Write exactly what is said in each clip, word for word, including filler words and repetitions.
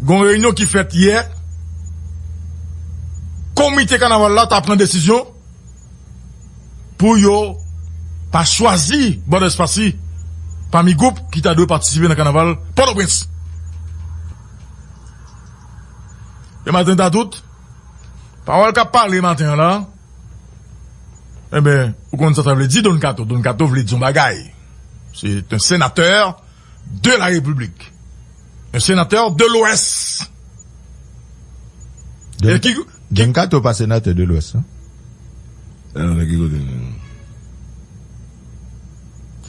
Gon reyinyon ki fèt yè, komite kanaval la ta pran desizyon pou yo pa chwazi Bòdès Pasi pami gwoup ki ta dwe patisipe nan kanaval Pòtoprens. E maten ta tout, pawòl k ap pale maten an la, enben, ou konn sa sa vle di, Don Kato. Don Kato vle di yon bagay. C'est un sénateur de la République. Un sénateur de l'Ouest. Don, e ki, Don Kato pa senatè de Lwès, non? Alò, nan ki kote nou?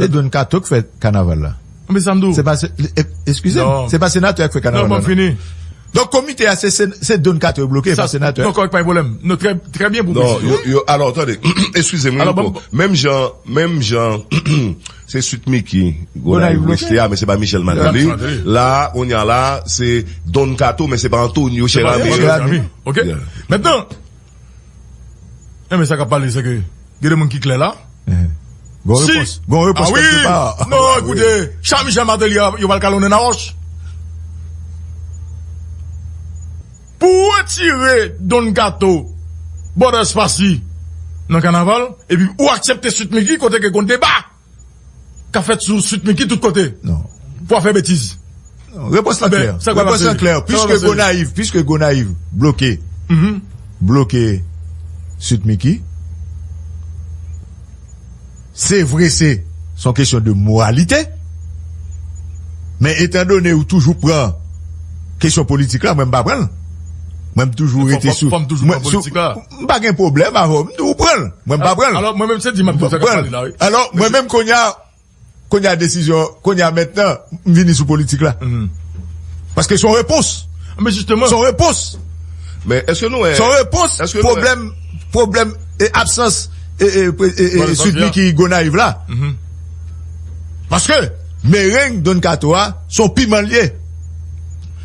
Se Don Kato k fè kanaval la. Anben sa m di w. Se pa se, e, eskize m, non, se pa senatè k fè kanaval la, non. Fini. Donk, komite a, se, se, se Don Kato yo bloke, pa senatè. Non, kòrèk, pa gen pwoblèm. Non, trè, trè byen pou yo, yo, alò, tande, eskize m, menm jan, menm jan, se Sweet Micky Gonayiv rete a, men se pa Michel Martelly. La, kounye a la, se Don Kato, men se pa Antonio Cheramy. Ok. Mentnan, enben, sa k ap pale, se ke gen de moun ki klè la. Gon repons, gon repons kèlke pa. Non, ekoute, chan Michel Martelly a, yo pral kalonnen nan wòch. Pou w retire Don Kato, Bòdès Pasi nan kanaval, epi ou aksepte Sweet Micky kote ke gon deba k ap fèt sou Sweet Micky tout kote. Non. Pou w ap fè betiz. Non, repons la klè. Repons la klè. Piske Gonayiv, piske Gonayiv bloke, bloke Sweet Micky, se vre, se, se yon kesyon de moralite. Men etan done ou toujou pran kesyon politik la, mwen m pa pran l. Mwen m toujou rete sou, mwen, sou, m pa gen pwoblèm avè w, m di w pran l. Mwen m pa pran l. Alò, mwen menm se di m ap di w sa k ap pale la, wi. Alò, mwen menm kounye a, kounye a desizyon, kounye a mentnan, m vini sou politik la. Paske se yon repons. Men jisteman. Se yon repons. Men èske nou wè, se yon repons, èske nou wè pwoblèm, pwoblèm e absans e, e, e, e, e Sweet Micky Gonayiv la. Paske mereng Don Kato a, se yon piman l ye.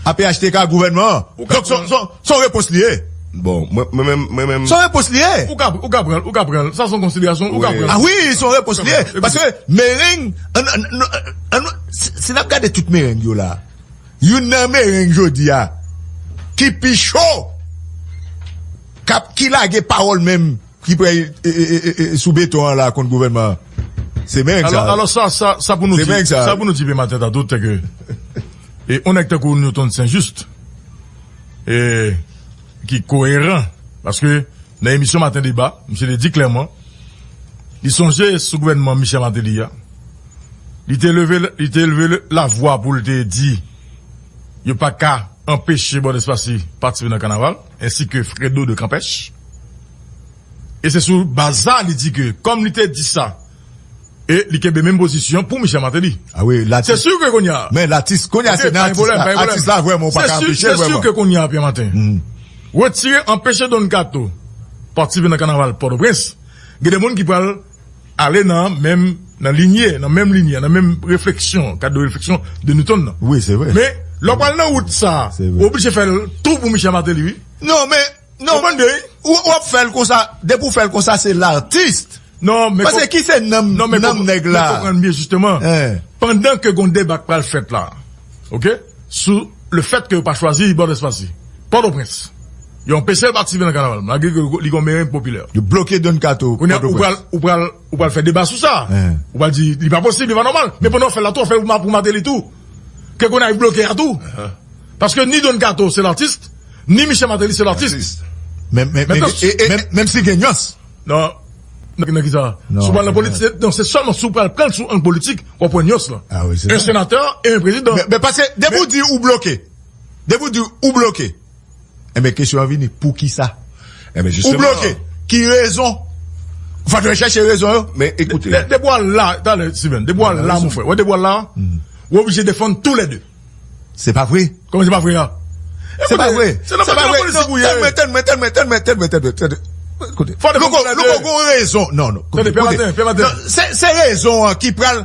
A P H T K gouvènman an. Donk, se, se, se yon repons li ye. Bon, mwen, mwen menm, mwen menm. Se yon repons li ye. Ou ka, ou ka pran l, ou ka pran l. Sa se yon konsiderasyon, ou ka pran l. A wi, se yon repons li ye. Paske mereng, an, an, an, an, si, si n ap gade tout mereng yo la, youn nan mereng jodi a, ki pi cho, k ap, ki lage pawòl menm, ki prè, e, e, e, e, e, sou beton an la kont gouvènman an. Se mereng sa. Alò, alò sa, sa, sa pou nou di, sa pou nou di Pè Maten ta tout, se ke, e, yon nèg tankou Newton Saint Just, e, ki koyeran, paske nan emisyon Maten Deba, misye te di klèman, li sonje sou gouvènman Michel Martelly a, li te leve, li te leve lavwa pou l te di, yo pa ka anpeche Bòdès Pasi patisipe nan kanaval, ensi ke Fredo de Kanpèch. E se sou baz sa li di ke, kòm li te di sa, e li kenbe menm pozisyon pou Michel Martelly. A wi, latis. Se si ke kounye a. Men latis, kounye a, se nan atis la. Atis la, vrèman, ou pa ka anpeche l, vrèman. Se si ke kounye a, Pè Maten. Retire, anpeche Don Kato patisipe nan kanaval Pòtoprens. Gen de moun ki pral ale nan menm, nan linye, nan menm linye, nan menm refleksyon, kad de refleksyon de Newton nan. Wi, se vre. Men, lè w pral nan wout sa, ou oblije fè l tou pou Michel Martelly, wi. Non, men, non. Ou konprann byen, wi. Ou, w ap fè l konsa, depi w fè l konsa, se latis. Non, men paske ki se nanm, nanm nèg la? Men konprann byen, jisteman. Pandan ke gon deba k pral fèt la, oke? Sou le fèt ke yo pa chwazi Bòdès Pasi Pòtoprens. Yo anpeche l patisipe nan kanaval, malgre ke li gon mereng popilè. Yo bloke Don Kato Pòtoprens. Kounye a, ou pral, ou pral, ou pral fè deba sou sa. Ou pral di, li pa posib, li pa nòmal. Men pandan w fè l la tou, w fè l pou Ma-, pou Martelly tou. Ke Gonayiv bloke a tou. Paske ni Don Kato se latis, ni Michel Martelly se latis. Men, men, men, menm si gen nyans. Non. Nan, nan ki sa? Si w pral nan politik, non, se sèlman si w pral pran l sou ang politik, w ap wè nyans lan. A wi, se sa. Un sénateur et un président. Men, men paske depi w di ou bloke, depi w di ou bloke, enben, kesyon an vini, poukisa? Enben, jisteman. Ou bloke, ki rezon? Fò w chèche rezon yo. Men, ekoute. De-, depi w al la, talè, Steven, depi w al la, mon frè, wè, depi w al la, ou oblije defann tou lè de. Se pa vre. Kòman se pa vre a? Se pa vre. Se nan politik ou ye. Tann mwen, tann mwen, tann mwen, tann mwen, tann mwen, tann mwen, tann mwen. Koute. Louko, Louko gon rezon. Non, non. Tande, Pè Maten, Pè Maten. Non, se, se rezon an ki pral,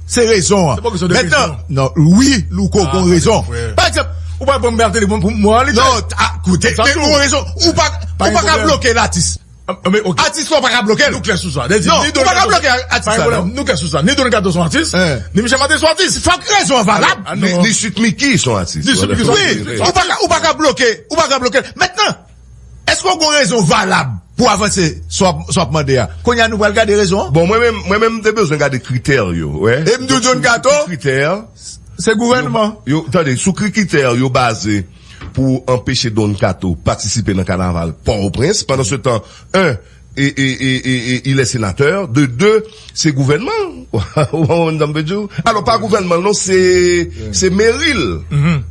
se rezon an. Se pa kesyon de rezon. Mentnan, non, wi, Louko gon rezon. Pa egzanp, ou pa pran Martelly pou, pou mwen, li. Non, a, koute, men gon rezon. Ou pa, ou pa ka bloke latis. Ah, men, ok. Atis la, ou pa ka bloke l. Nou klè sou sa. Non, ou pa ka bloke atis la, non. Nou klè sou sa. Ni Don Kato se yon atis, ni Michel Martelly se yon atis. Fòk rezon an valab. Ni Sweet Micky se yon atis. Ni Sweet Micky se yon atis. Wi, ou pa ka, ou pa ka bloke, ou pa ka bloke. Mentnan, èske w gen rezon valab pou avanse sa w ap, sa w ap mande a? Kounye a, nou pral gade rezon an. Bon, mwen menm, mwen menm, m te bezwen gade kritè yo, wè. E m di w Don Kato, kritè, se gouvènman. Yo, yo, tande, sou ki kritè yo baze pou anpeche Don Kato patisipe nan kanaval Pòtoprens. Pandan se tan, en, e, e, e, e, e, il est sénateur. De de, se gouvènman. Ou konprann sa m vle di w? Alò, pa gouvènman, non, se, se meri l.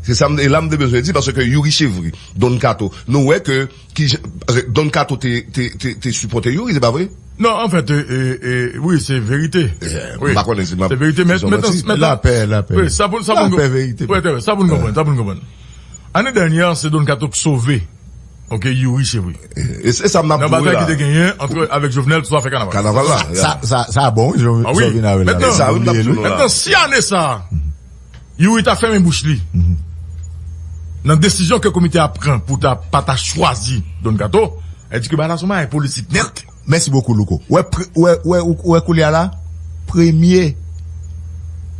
Se sa m, e la m te bezwen di, paske Youri Chevry, Don Kato, nou wè ke ki jan, Don Kato te, te, te, te sipòte Youri, se pa vre? Non, anfèt, e, e, e, wi, se verite. Wi. M pa konnen si m ap, se verite, men, men, men, lapè, lapè. Wi, sa pou, sa pou, lapè, verite. Wi, sa pou n konprann, sa pou n konprann. Ane dènyè, se Don Kato k sove, ok, Youri Chevry. E, e se sa m ap di w la. Nan batay ki te genyen ant, avèk Jovenel, sou afè kanaval. Kanaval la, sa, sa, sa bon, wi, Jovenel, ah, wi. Jovenel avè la. Mentnan, sa, wi, m t ap di w la. Mentnan, si ane sa a, Youri ta fèmen bouch li nan desizyon ke komite a pran pou ta pa ta chwazi Don Kato, e di ke bagay la se yon bagay politik nèt. Mèsi bokou, Louko. Ou wè, pre-, ou wè, ou wè, ou wè koulye a la, premye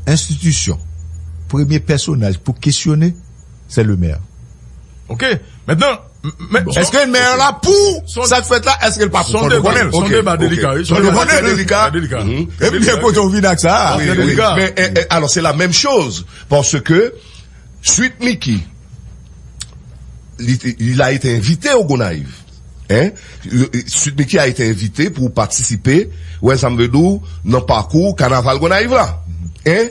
enstitisyon, premye pèsonaj pou kesyone, se lemè. Ok. Mentnan, m-, men, bon. Èske mè la pou sa k fèt la, èske l pa pou? Fò nou konnen l. Se yon deba delika, wi. Se yon deba trè delika. Trè delika. E m byen kontan w vin ak sa. Wi, wi. Men, e, e, alò, se la menm choz, paske Sweet Micky, li, il a été invité au Gonayiv. Hein? Sweet Micky a été invité pou patisipe, wè sa m vle di w, nan pakou kanaval Gonayiv la. Hein?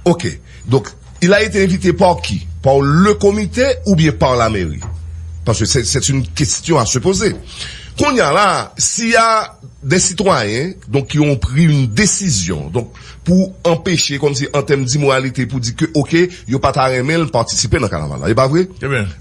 Ok. Donk, il a été invité par qui? Par le comité ou bien par la mairie? Parce que c'est, c'est une question à se poser. Kounye a la, s'il y a des citoyens, donc, qui ont pris une décision, donc, pou anpeche, kòmsi an tèm d'imoralité, pou di ke, ok, yo pa ta renmen l patisipe nan kanaval la. E pa vre?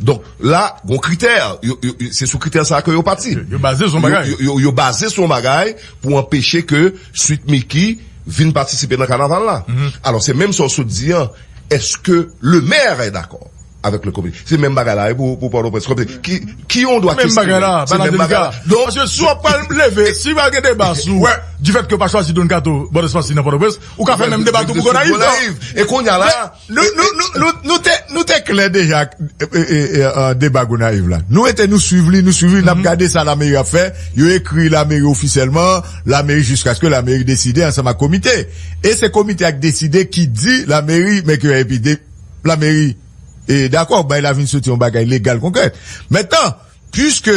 Donk, la, gon kritè, yo, yo, yo, se sou kritè sa ke yo pati. Yo, yo baze sou yon bagay. Yo, yo, yo, yo baze sou yon bagay pou anpeche ke Sweet Micky vin patisipe nan kanaval la. Alò, se menm sa w sot di an, èske le maire est d'accord avec le comité? Se menm bagay la, wi, pou, pou Pòtoprens. Ki, qui on doit questionner? Menm bagay la, se menm bagay la. Donk, paske si w ap pral leve, si pral gen deba sou, du fait que yo pa chwazi Don Kato, Bòdèspasy nan Pòtoprens, ou ka fè menm deba tou pou Gonayiv. E kounye a la, nou, nou, nou, nou, nou te, nou te klè deja, e, e, e, e, deba Gonayiv la. Nou rete, nou swiv li, nou swiv li, n ap gade sa lameri ap fè. Yo ekri lameri ofisyèlman, lameri jiskaske lameri deside ansanm ak komite. E se komite a k deside ki di lameri, men ke epi de, lameri, e, dakò, bay la vin soti yon bagay legal konkrè. Mentnan, piske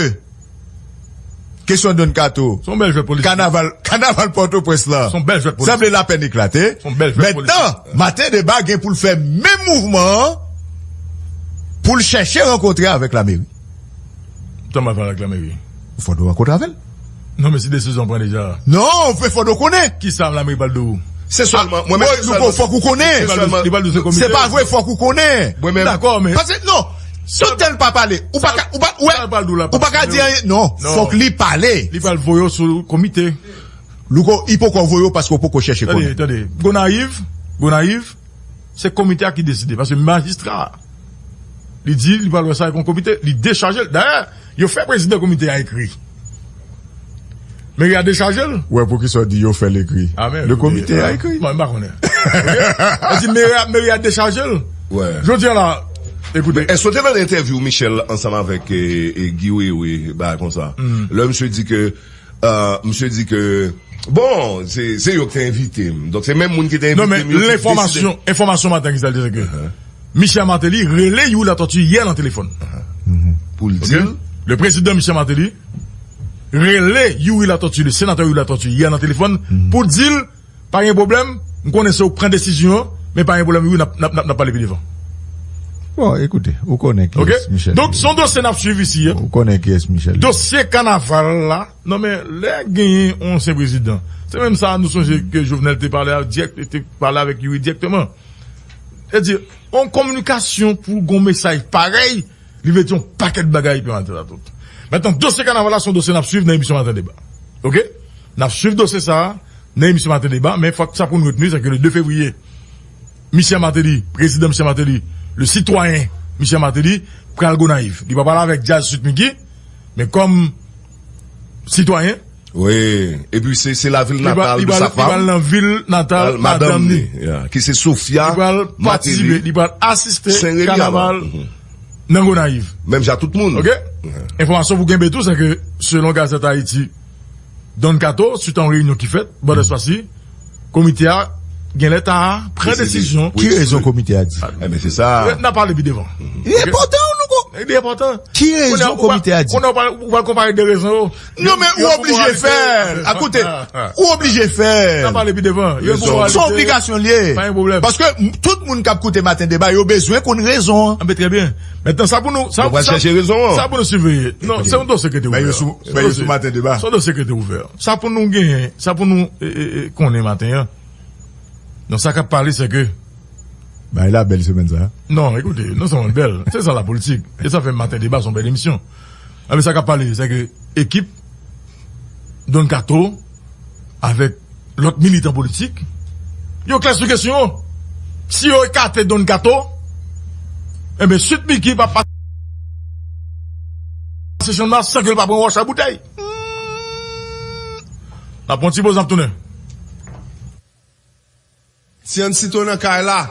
kesyon Don Kato, kanaval, kanaval Pòtoprens la, sanble lapèn eklate. Mentnan, maten deba gen pou l fè menm mouvman an pou l chèche rankontre avèk lameri. Kòman pale ak lameri? Fò nou rankontre avè l. Non, men si desizyon pran deja. Non, fè fò nou konnen. Kisa lameri pral di w? Se sèlman, mwen menm, se sèlman, fòk ou konnen. Li pral di w se komite. Se pa vre, fòk ou konnen. Mwen menm. Dakò, men. Paske, non, tout tèl pa pale. Ou pa ka, ou pa, ou pa ka di anyen. Non, fòk li pale. Li pral voye w sou komite. Louko, li poko voye w paske w poko chèche konnen. Tande, tande. Gonayiv, Gonayiv, se komite a ki deside, paske majistra a, li di li pral wè sa avèk yon komite, li dechaje l. Dayè, yo fè prezidan komite a ekri. Meri a dechaje l. Ou wè poukisa w di yo fè l ekri? Le komite a ekri. Bon, m pa konnen. Ok? Li di meri a, meri a dechaje l. Jodi a la, ekoute. Men èske w te tande entèvyou Michel ansanm avèk, e, e, Guy Wewe, bagay konsa? Lè misye di ke Euh, misye di ke, bon, se, se yo ki te envite m. Donk, se menm moun ki te envite m yo ki deside. Non, men lenfòmasyon, enfòmasyon maten ki sa l di, se ke Michel Martelly rele Youri Latortue yè nan telefòn. Pou l di l. Le président Michel Martelly rele Youri Latortue, le sénateur Youri Latortue yè nan telefòn pou di l, pa gen pwoblèm, m konnen se ou k pran desizyon an, men pa gen pwoblèm, Youri, n ap, n ap, n ap, n ap pale pi devan. Bon, ekoute, ou konnen kiyès Michel. Ok? Donk, se yon dosye n ap swiv isi a. Ou konnen kiyès Michel. Dosye kanaval la, Non, men lè genyen yon ansyen prezidan, se menm sa nou sonje ke Jovenel te pale a, dirèk, te pale avèk Youri dirèkteman. Sètadi, yon kominikasyon pou gon mesaj parèy, li vle di yon pakèt bagay epi maten sa tout. Mentnan, dosye kanaval la se yon dosye n ap swiv nan emisyon Maten Deba. Oke? N ap swiv dosye sa a nan emisyon Maten Deba, men fòk sa pou n retni, se ke le de fevriye, Michel Martelly, prezidan Michel Martelly, le sitwayen Michel Martelly, pral Gonayiv. Li pa pale avèk Jazz Sweet Micky, men kòm sitwayen. Wi. Epi se se lavil natal de sa fanm. Li pral nan vil natal madanm li, ki se Sophia Martelly, li pral asiste kanaval nan Gonayiv. Menm jan tout moun. Ok. Enfòmasyon pou kenbe tou se ke selon Gazette Haïti, Don Kato, suit a yon reyinyon ki fèt bò Lespasi, komite a genlè ta pran desizyon. Ki rezon komite a di? Ebyen se sa. N a pale pi devan. Li enpòtan nou ko. Li enpòtan. Ki rezon komite a di? Kounye a ou pral konpare de rezon yo. Non men ou oblije fè l. A koute, ou oblije fè l. N a pale pi devan. Se yon obligasyon l ye. Pa gen pwoblèm. Paske tout moun k ap koute Maten Deba yo bezwen konn rezon an. Anben trè byen. Mentnan sa pou nou sa pou nou siveye. Non, se yon dosye ki te ouvè. Se yon dosye ki te ouvè. Sa pou nou genyen, sa pou nou konnen maten an. Donk sa k ap pale se ke bagay la bèl semèn sa. Non, ekoute, non sèlman l bèl, se sa lapolitik. E sa fè Maten Deba se yon bèl emisyon. Anben sa k ap pale se ke ekip Don Kato avèk lòt militan politik, yo klè sou kesyon an. Si yo ekate Don Kato, enben Sweet Micky p ap pase Channmas san ke l pa pran wòch a boutèy. N ap pran yon ti poz, n ap tounen. Ti Ansito nan kay la.